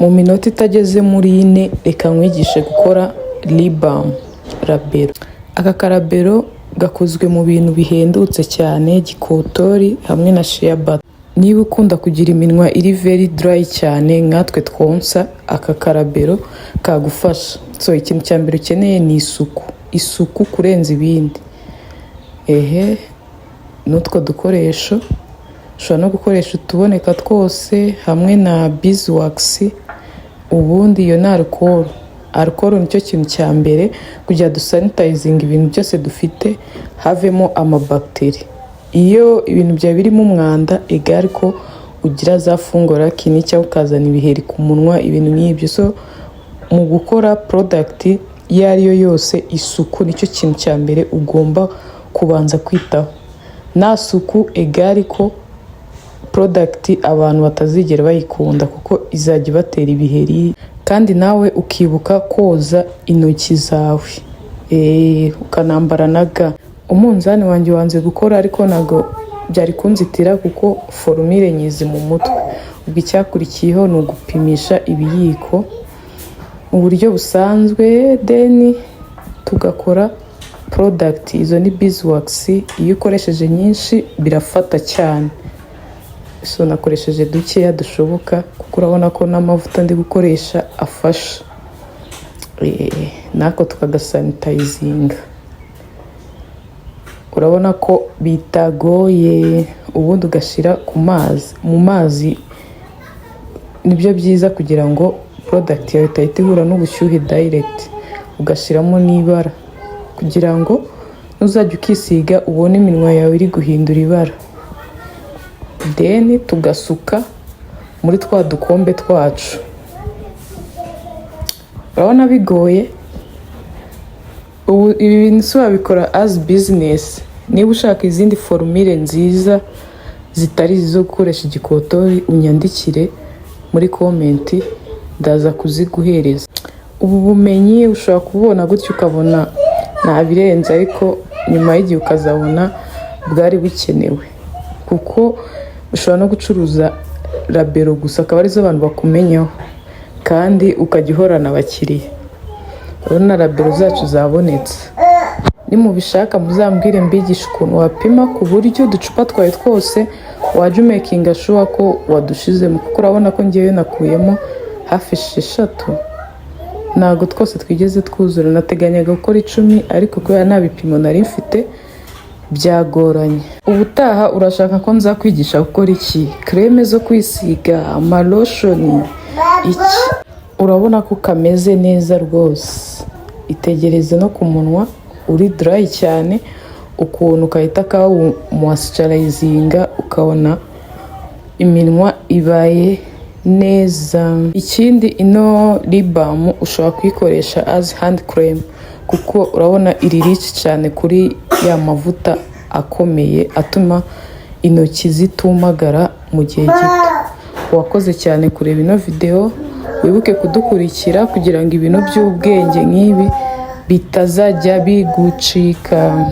Mu minota itageze muri 4, reka nkwigishe gukora lip balm Labello. Aka karabero gakozwe mu bintu bihendutse cyane, gikotori hamwe na shea butter. Niba ukunda kugira iminwa iri very dry cyane nkatwe twonsa, aka karabero kagufasha. So ikintu cya mbere ukeneye ni isuku, isuku kurenza ibindi. Ehe, n'utwo dukoresho ushobora no gukoresha utuboneka twose hamwe na beeswax. Ubundi iyo ni alcohol. Alcohol nicyo kintu cya mbere kugira dusanitizinge ibintu byose dufite, havemo amabagiteri. Iyo ibintu byawe birimo umwanda, egare ko ugira za fungal acne cyangwa ukazana ibiheri ku munwa, ibintu nk'ibyo. So mu gukora product iyo ari yo yose, isuku nicyo kintu cya mbere ugomba kubanza kwitaho. Nta suku, egare ko product abantu batazigera bayikunda, kuko izajya ibatera ibiheri. Kandi nawe ukibuka koza intoki zawe, ukanambara na gants. Umunzani wanjye wanze gukora, ariko ntabwo byari kunzitira kuko formule nyizi mu mutwe. Ubwo icyakurikiyeho ni ugupimisha ibiyiko mu buryo busanzwe, then tugakora product. Izo ni beeswax, iyo ukoresheje nyinshi birafata cyane. So nakoresheje dukeya dushoboka, kuko urabona ko n'amavuta ndi gukoresha afasha. Nako tukagasanitizinga, urabona ko bitagoye. Ubundi ugashyira ku mazi, mu mazi nibyo byiza kugira ngo product yawe itahita ihura n'ubushyuhe direct. Ugashyiramo n'ibara kugira ngo nuzajya ukisiga ubone iminwa yawe iri guhindura ibara. Then tugasuka muri twa dukombe twacu. Urabona bigoye? Ubu ibi bintu si wabikora as business? Niba ushaka izindi formule nziza zitari izo gukoresha igikotori, unyandikire muri comment, ndaza kuziguhereza. Ubu bumenyi ushobora kububona gutyo ukabona ntabirenze, ariko nyuma y'igihe ukazabona bwari bukenewe, kuko ushobora no gucuruza Labello gusa, akaba arizo abantu bakumenyaho, kandi ukajya uhorana abakiriya. Urabona Labello zacu zabonetse. Nimubishaka muzambwire mbigishe ukuntu wapima ku buryo uducupa twawe twose wajya umakinga sure ko wadushizemo, kuko urabona ko ngewe nakuyemo hafi 6, ntabwo twose twigeze twuzura. Nateganyaga gukora 10, ariko kubera nta bipimo nari mfite byagoranye. Ubutaha urashaka ko nzakwigisha gukora iki? Crème zo kwisiga, amalotion, iki? Urabona ko kameze neza rwose. Itegereze no ku munwa uri dry cyane ukuntu kahita kawumoisturizinga, ukabona iminwa ibaye neza. Ikindi, ino lip balm ushobora kuyikoresha as hand cream, kuko urabona iri rich cyane kuri ya mavuta akomeye atuma intoki zitumagara mu gihe gito. Wakoze cyane kureba ino video. Wibuke kudukurikira kugira ngo ibintu by'ubwenge nk'ibi bitazajya bigucika.